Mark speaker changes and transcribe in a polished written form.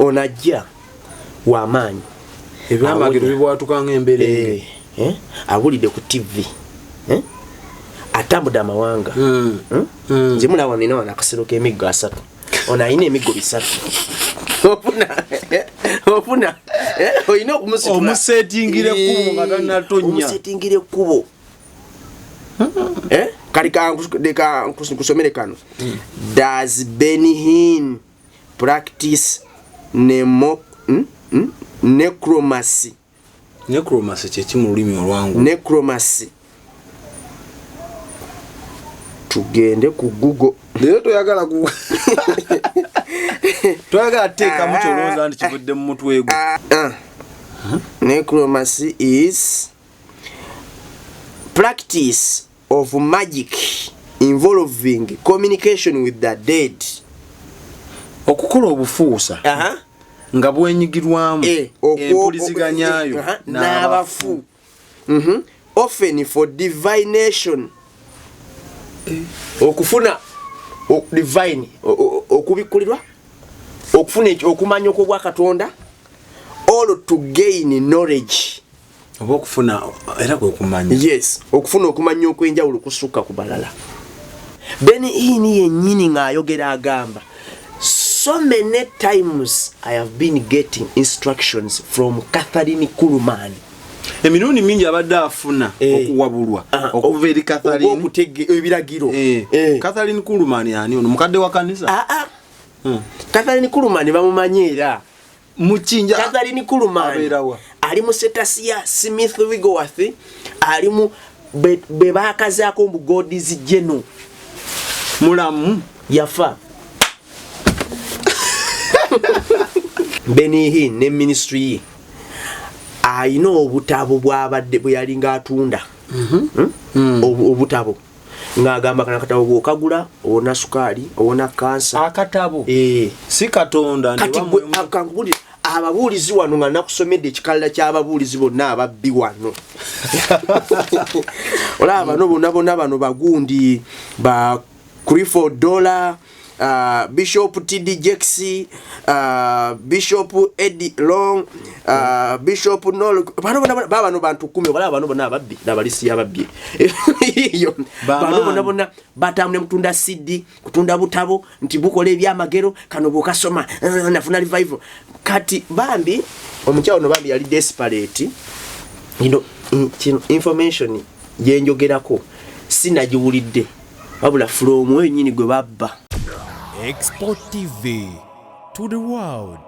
Speaker 1: Ono ajja wamaanyi.
Speaker 2: Ebyamagero bibwatuka ng'emberenge.
Speaker 1: Awulidde ku TV, atambudde amawanga. Nze mulaba nina wano akasero k'emiggo 3, ono alina emiggo 3. Ofuna olina okumusitula.
Speaker 2: Omusetingira ekkubo nga tannatonya.
Speaker 1: Omusetingira ekkubo. Kali leka nkusomere kano. Does Benny Hinn practice necromancy?
Speaker 2: Necromancy kyeki mu lulimi olwangu?
Speaker 1: Necromancy, tugende ku Google.
Speaker 2: Leero toyagala ku toyagala teekamu kyolowooza nti kivudde mu mutwe gwo.
Speaker 1: Ah. Necromancy is practice of magic involving communication with the dead.
Speaker 2: Okukola obufuusa nga bwenyigirwamu empuliziganyayo
Speaker 1: n'abafu. Often for divination, okufuna divine okubikkulirwa, okufuna okumanya okwobwakatonda, or to gain knowledge.
Speaker 2: Oba okufuna era kwe kumanya.
Speaker 1: Yes, okufuna okumanya okw'enjawulo kusukka ku balala. Benny Hinn yennyini ng'ayogera agamba, "So many times I have been getting instructions from Kathryn Kuhlman."
Speaker 2: Emirundi mingi abadde afuna okuwabulwa okuva eri
Speaker 1: oba
Speaker 2: Kathryn.
Speaker 1: Ebiragiro.
Speaker 2: Kathryn Kuhlman ani ono? Mukadde wa kanisa?
Speaker 1: Ah, ah. Kathryn Kuhlman bamumanyi era.
Speaker 2: Mukinja.
Speaker 1: Kathryn Kuhlman
Speaker 2: Abeerawa?
Speaker 1: ali mu status ya Smith Wigglesworth, ali mu be bakazaako mbu God's General.
Speaker 2: Mulamu?
Speaker 1: Yafa. Benny Hinn ne ministry ye ayina obutabo bwabadde bwe yalinga atunda. Obutabo ng'agamba kana katabo bw'okagula owona sukaali, owona kansa.
Speaker 2: Akatabo?
Speaker 1: Eh.
Speaker 2: Si Katonda nti
Speaker 1: Kati
Speaker 2: oba
Speaker 1: gwe kankubuulire, ababuulizi wano nga nakusomedde ekikalala ky'ababuulizi bonna ababbi wano, olaba bano bonna bonna bano bagundi ba Creflo Dollar, Bishop TD Jakes, Bishop Eddie Long, Bishop Noel, bano bonna baba bano bantu 10. Obalaba bano bonna ababbi n'abalisi ababbi iyo.
Speaker 2: Bamaanyi.
Speaker 1: Bano bonna bonna batambule mutunda CD, kutunda butabo nti bukola ebyamagero, kano bwokasoma nafuna revival. Kati bambi omukyalo ono bambi yali desperate. Kino information gyenjogerako sinagiwulidde, wabula from wenyini gwe babba.
Speaker 3: Export TV to the world.